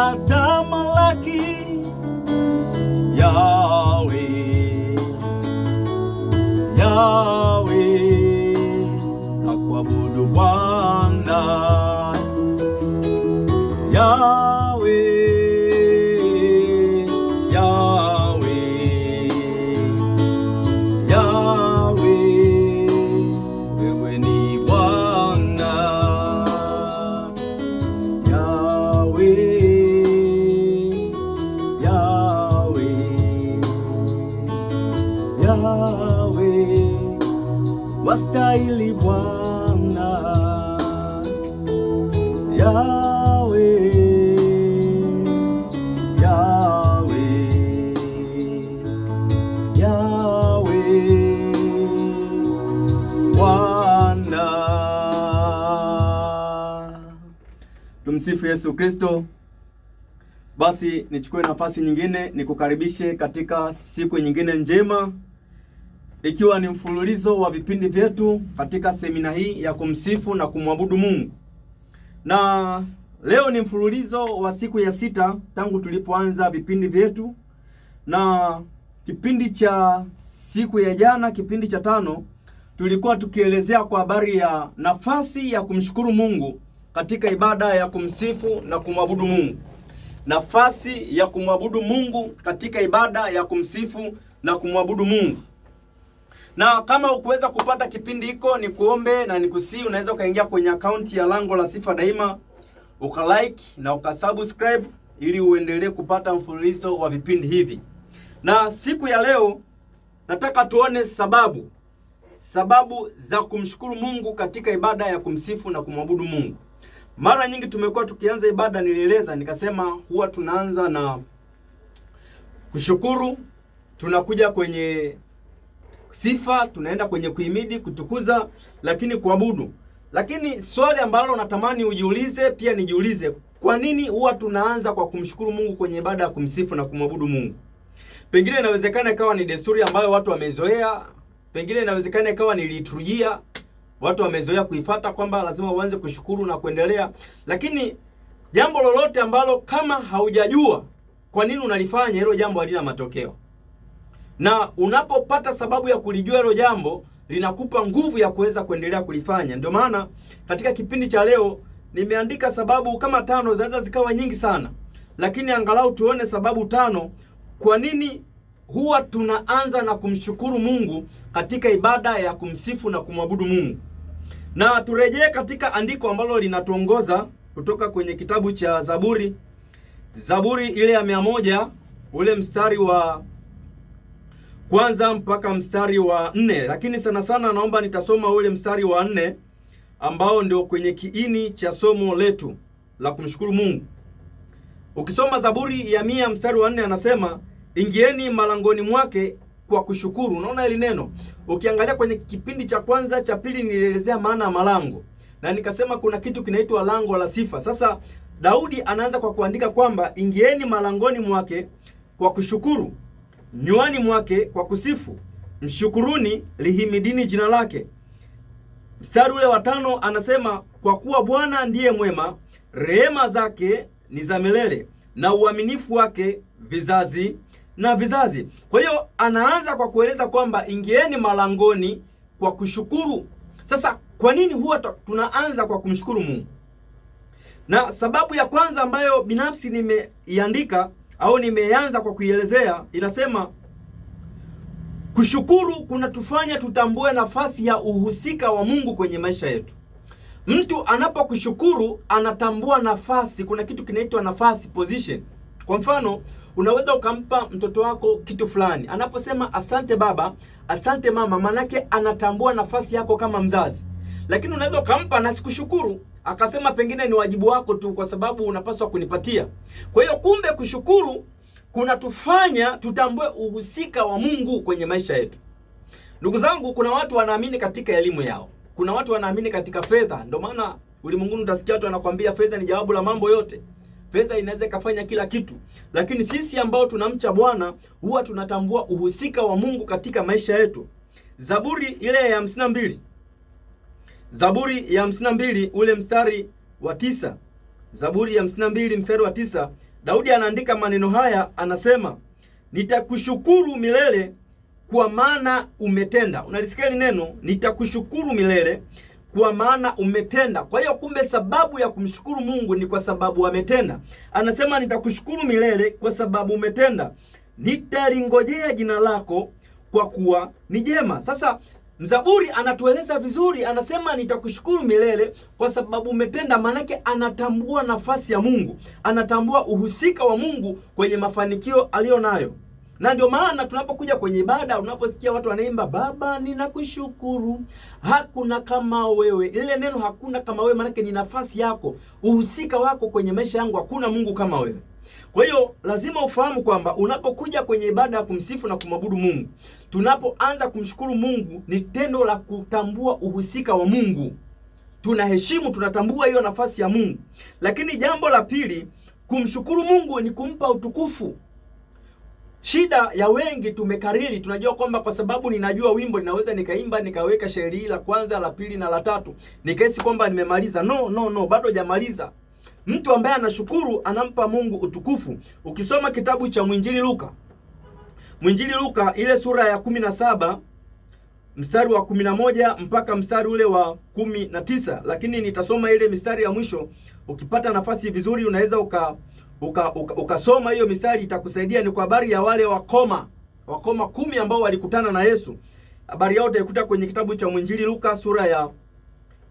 Unatamalaki Yahweh, Yahweh, nakuabudu Bwana Yahweh, Yahweh, Yahweh, wewe ni Bwana Yahweh, Yahweh, Yahweh, wastahili Bwana Yahweh, Yahweh, Yahweh, Bwana. Tumsifu Yesu Kristo. Basi nichukue nafasi nyingine nikukaribishe katika siku nyingine njema, ikiwa ni mfululizo wa vipindi vyetu katika semina hii ya kumsifu na kumwabudu Mungu. Na leo ni mfululizo wa siku ya 6 tangu tulipoanza vipindi vyetu, na kipindi cha siku ya jana, kipindi cha 5, tulikuwa tukielezea kwa habari ya nafasi ya kumshukuru Mungu katika ibada ya kumsifu na kumwabudu Mungu. Nafasi ya kumwabudu Mungu katika ibada ya kumsifu na kumwabudu Mungu. Na kama ukuweza kupata kipindi hiko, ni kuombe na nikusii, unaweza ukaingia kwenye akaunti ya Lango la Sifa Daima, ukalike na ukasubscribe ili uendelee kupata mfululizo wa vipindi hivi. Na siku ya leo nataka tuone sababu za kumshukuru Mungu katika ibada ya kumsifu na kumwabudu Mungu. Mara nyingi tumekuwa tukianza ibada, nilieleza nikasema huwa tunaanza na kushukuru, tunakuja kwenye sifa, tunaenda kwenye kuhimidi, kutukuza, lakini kuabudu. Lakini swali ambalo natamani ujiulize, pia nijiulize, kwa nini huwa tunaanza kwa kumshukuru Mungu kwenye ibada ya kumsifu na kumwabudu Mungu? Pengine inawezekana ikawa ni desturi ambayo watu wamezoea, pengine inawezekana ikawa ni liturujia watu wamezoea kuifuata kwamba lazima uanze kushukuru na kuendelea. Lakini jambo lolote ambalo kama haujajua kwa nini unalifanya, hilo jambo halina matokeo. Na unapopata sababu ya kulijua hilo jambo, linakupa nguvu ya kuweza kuendelea kulifanya. Ndio maana katika kipindi cha leo nimeandika sababu kama 5, zinaweza zikawa nyingi sana, lakini angalau tuone sababu 5 kwa nini huwa tunaanza na kumshukuru Mungu katika ibada ya kumsifu na kumwabudu Mungu. Na turejee katika andiko ambalo linatuongoza kutoka kwenye kitabu cha Zaburi, Zaburi ile ya 100, ule mstari wa kwanza mpaka mstari wa 4. Lakini sana sana naomba nitasoma ule mstari wa 4 ambao ndio kwenye kiini cha somo letu la kumshukuru Mungu. Ukisoma Zaburi ya 100 mstari wa 4 anasema, ingieni malangoni mwake kwa kushukuru. Unaona hili neno? Ukiangalia kwenye kipindi cha kwanza, cha pili nilielezea maana ya malango na nikasema kuna kitu kinaitwa lango la sifa. Sasa Daudi anaanza kwa kuandika kwamba ingieni malangoni mwake kwa kushukuru, nywani mwake kwa kusifu, mshukuruni, lihimidini jina lake. Mstari ule wa 5 anasema, kwa kuwa Bwana ndiye mwema, rehema zake ni za milele, na uaminifu wake vizazi na vizazi. Kwa hiyo anaanza kwa kueleza kwamba ingieni malangoni kwa kushukuru. Sasa kwa nini huwa tunaanza kwa kumshukuru Mungu? Na sababu ya kwanza ambayo binafsi nimeiandika au nimeanza kwa kuielezea inasema, kushukuru kunatufanya tutambue nafasi ya uhusika wa Mungu kwenye maisha yetu. Mtu anapokushukuru anatambua nafasi. Kuna kitu kinaitwa nafasi, position. Kwa mfano, unaweza ukampa mtoto wako kitu fulani, anaposema asante baba, asante mama, manake anatambua nafasi yako kama mzazi. Lakini unaweza ukampa na sikushukuru, akasema pengine ni wajibu wako tu kwa sababu unapaswa kunipatia. Kwa hiyo kumbe kushukuru kunatufanya tutambue uhusika wa Mungu kwenye maisha yetu. Ndugu zangu, kuna watu wanaamini katika elimu yao, kuna watu wanaamini katika fedha. Ndio maana ulimwenguni utasikia watu wanakuambia fedha ni jawabu la mambo yote, fedha inaweza ikafanya kila kitu. Lakini sisi ambao tunamcha Bwana huwa tunatambua uhusika wa Mungu katika maisha yetu. Zaburi ile ya 52, Zaburi ya 52 ule mstari wa 9, Zaburi ya 52 mstari wa 9 Daudi anaandika maneno haya, anasema nitakushukuru milele kwa maana umetenda. Unalisikia hili neno, nitakushukuru milele kwa maana umetenda. Kwa hiyo kumbe sababu ya kumshukuru Mungu ni kwa sababu ametenda. Anasema nitakushukuru milele kwa sababu umetenda, nitalingojea jina lako kwa kuwa ni jema. Sasa mzaburi anatueleza vizuri, anasema nitakushukuru milele kwa sababu umetenda. Maanake anatambua nafasi ya Mungu, anatambua uhusika wa Mungu kwenye mafanikio aliyonayo. Na ndio maana tunapokuja kwenye ibada, unaposikia watu wanaimba Baba ninakushukuru, hakuna kama wewe. Ile neno hakuna kama wewe, maanake ni nafasi yako, uhusika wako kwenye maisha yangu, hakuna Mungu kama wewe. Kwa hiyo lazima ufahamu kwamba unapokuja kwenye ibada ya kumsifu na kumwabudu Mungu, tunapoanza kumshukuru Mungu ni tendo la kutambua uhusika wa Mungu. Tunaheshimu, tunatambua hiyo nafasi ya Mungu. Lakini jambo la pili, kumshukuru Mungu ni kumpa utukufu. Shida ya wengi tumekariri, tunajua kwamba kwa sababu ninajua wimbo ninaweza nikaimba nikaweka shairi la kwanza, la pili na la tatu, nikahisi kwamba nimemaliza. No, no, no, bado hajamaliza. Mtu ambaye anashukuru anampa Mungu utukufu. Ukisoma kitabu cha Mwinjili Luka, Mwinjili Luka ile sura ya 17 mstari wa 11 mpaka mstari ule wa 19, lakini nitasoma ile mistari ya mwisho. Ukipata nafasi vizuri unaweza ukasoma hiyo mistari, itakusaidia. Ni kwa habari ya wale wakoma 10 ambao walikutana na Yesu. Habari yao utaikuta kwenye kitabu cha Mwinjili Luka sura ya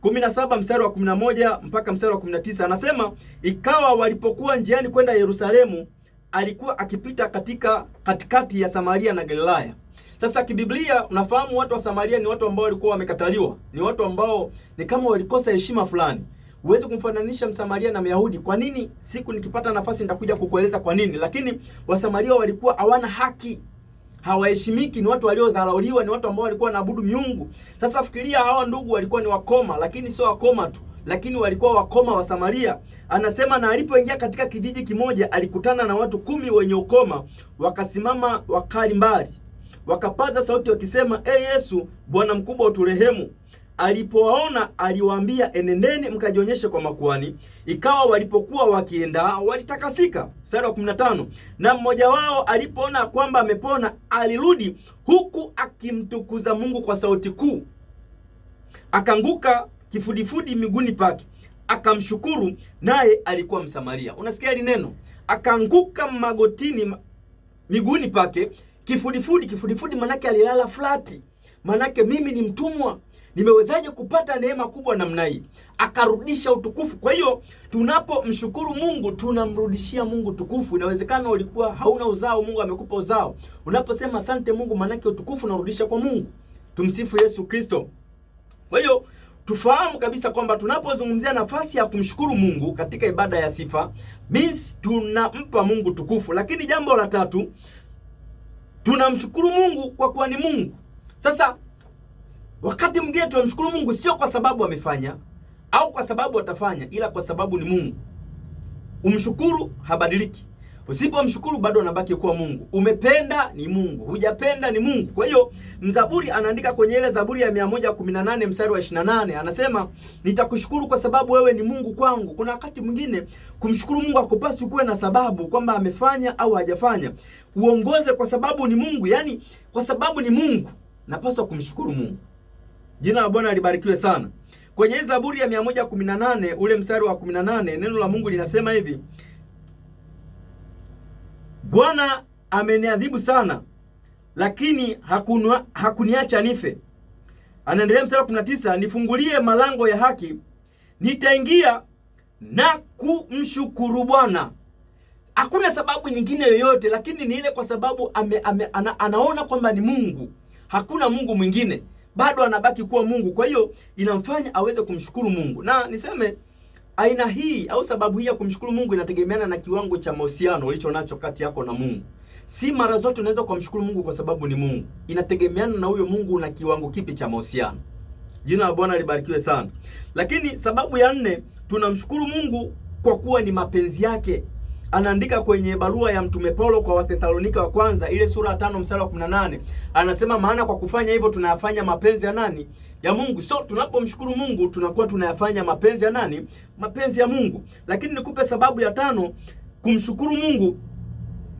17 mstari wa 11 mpaka mstari wa 19. Anasema ikawa walipokuwa njiani kwenda Yerusalemu, alikuwa akipita katika katikati ya Samaria na Galilaya. Sasa kibiblia unafahamu watu wa Samaria ni watu ambao walikuwa wamekataliwa, ni watu ambao ni kama walikosa heshima fulani. Huwezi kumfananisha Msamaria na Myahudi. Kwa nini? Siku nikipata nafasi nitakuja kukueleza kwa nini. Lakini Wasamaria walikuwa hawana haki, hawaheshimiki, ni watu waliodharauliwa, ni watu ambao walikuwa wanaabudu miungu. Sasa fikiria, hawa ndugu walikuwa ni wakoma, lakini sio wakoma tu, lakini walikuwa wakoma wa Samaria. Anasema na alipoingia katika kijiji kimoja, alikutana na watu 10 wenye ukoma, wakasimama wakali mbali, wakapaza sauti wakisema, E Yesu, Bwana mkubwa, uturehemu. Alipowaona aliwaambia, enendeni mkajionyeshe kwa makuhani. Ikawa walipokuwa wakienda walitakasika. Mstari wa 15, na mmoja wao alipoona kwamba amepona alirudi huku akimtukuza Mungu kwa sauti kuu, akaanguka kifudifudi miguuni pake akamshukuru, naye alikuwa Msamaria. Unasikia hili neno, akaanguka magotini miguuni pake kifudifudi. Kifudifudi manake alilala flati, manake mimi ni mtumwa, nimewezaje kupata neema kubwa namna hii? Akarudisha utukufu. Kwa hiyo tunapomshukuru Mungu tunamrudishia Mungu tukufu. Inawezekana ulikuwa hauna uzao, Mungu amekupa uzao. Unaposema asante Mungu, manake utukufu unarudisha kwa Mungu. Tumsifu Yesu Kristo. Kwa hiyo tufahamu kabisa kwamba tunapozungumzia nafasi ya kumshukuru Mungu katika ibada ya sifa, means tunampa Mungu tukufu. Lakini jambo la tatu, tunamshukuru Mungu kwa kuwa ni Mungu. Sasa wakati mwingine tunamshukuru Mungu sio kwa sababu amefanya au kwa sababu atafanya, ila kwa sababu ni Mungu. Umshukuru habadiliki. Usipomshukuru bado anabaki kuwa Mungu. Umependa ni Mungu, hujapenda ni Mungu. Kwa hiyo mzaburi anaandika kwenye ile Zaburi ya 118 mstari wa 28, anasema nitakushukuru kwa sababu wewe ni Mungu kwangu. Kuna wakati mwingine kumshukuru Mungu hakupaswi kuwe na sababu kwamba amefanya au hajafanya. Uongoze kwa sababu ni Mungu, yani kwa sababu ni Mungu napaswa kumshukuru Mungu. Jina la Bwana libarikiwe sana. Kwenye Zaburi ya 118 ule mstari wa 18, neno la Mungu linasema hivi: Bwana ameniadhibu sana, lakini hakuniacha nife. Anaendelea mstari wa 19, nifungulie malango ya haki, nitaingia na kumshukuru Bwana. Hakuna sababu nyingine yoyote, lakini ni ile kwa sababu anaona kwamba ni Mungu. Hakuna Mungu mwingine, bado anabaki kuwa Mungu. Kwa hiyo inamfanya aweze kumshukuru Mungu. Na niseme aina hii au sababu hii ya kumshukuru Mungu inategemeana na kiwango cha mahusiano ulicho nacho kati yako na Mungu. Si mara zote unaweza kumshukuru Mungu kwa sababu ni Mungu. Inategemeana na huyo Mungu una kiwango kipi cha mahusiano. Jina la Bwana libarikiwe sana. Lakini sababu ya nne, tunamshukuru Mungu kwa kuwa ni mapenzi yake. Anaandika kwenye barua ya Mtume Paulo kwa Wathesalonika wa kwanza ile sura ya 5 mstari wa 18, anasema maana kwa kufanya hivyo tunayafanya mapenzi ya nani? Ya Mungu. So tunapomshukuru Mungu tunakuwa tunayafanya mapenzi ya nani? Mapenzi ya Mungu. Lakini nikupe sababu ya tano, Kumshukuru Mungu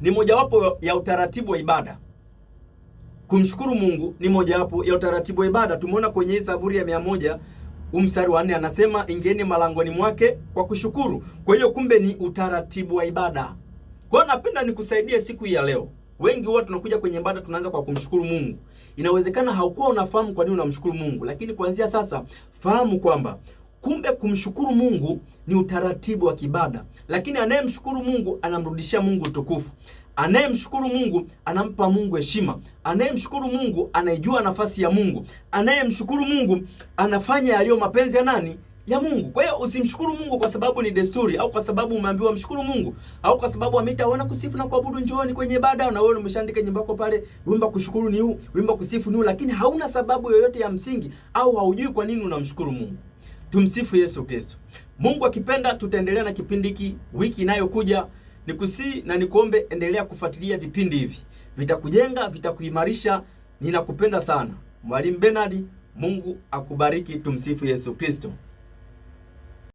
ni mojawapo ya utaratibu wa ibada. Kumshukuru Mungu ni mojawapo ya utaratibu wa ibada. Tumeona kwenye Zaburi ya 100 mstari wa 4 anasema, ingieni malangoni mwake kwa kushukuru. Kwa hiyo kumbe ni utaratibu wa ibada. Kwa hiyo napenda nikusaidie siku hii ya leo. Wengi huwa tunakuja kwenye ibada tunaanza kwa kumshukuru Mungu. Inawezekana haukuwa unafahamu kwa nini unamshukuru Mungu, lakini kuanzia sasa fahamu kwamba kumbe kumshukuru Mungu ni utaratibu wa kibada. Lakini anayemshukuru Mungu anamrudishia Mungu utukufu. Anayemshukuru Mungu anampa Mungu heshima. Anayemshukuru Mungu anaijua nafasi ya Mungu. Anayemshukuru Mungu anafanya yaliyo mapenzi ya nani? Ya Mungu. Kwa hiyo usimshukuru Mungu kwa sababu ni desturi au kwa sababu umeambiwa mshukuru Mungu au kwa sababu ameita wana kusifu na kuabudu, njooni kwenye ibada, na wewe umeshaandika nyimbo yako pale, wimbo kushukuru ni huu, wimbo kusifu ni huu, lakini hauna sababu yoyote ya msingi au haujui kwa nini unamshukuru Mungu. Tumsifu Yesu Kristo. Mungu akipenda tutaendelea na kipindi hiki wiki inayokuja. Nikusii na nikuombe, endelea kufuatilia vipindi hivi, vitakujenga, vitakuimarisha. Ninakupenda sana. Mwalimu Bernard, Mungu akubariki. Tumsifu Yesu Kristo.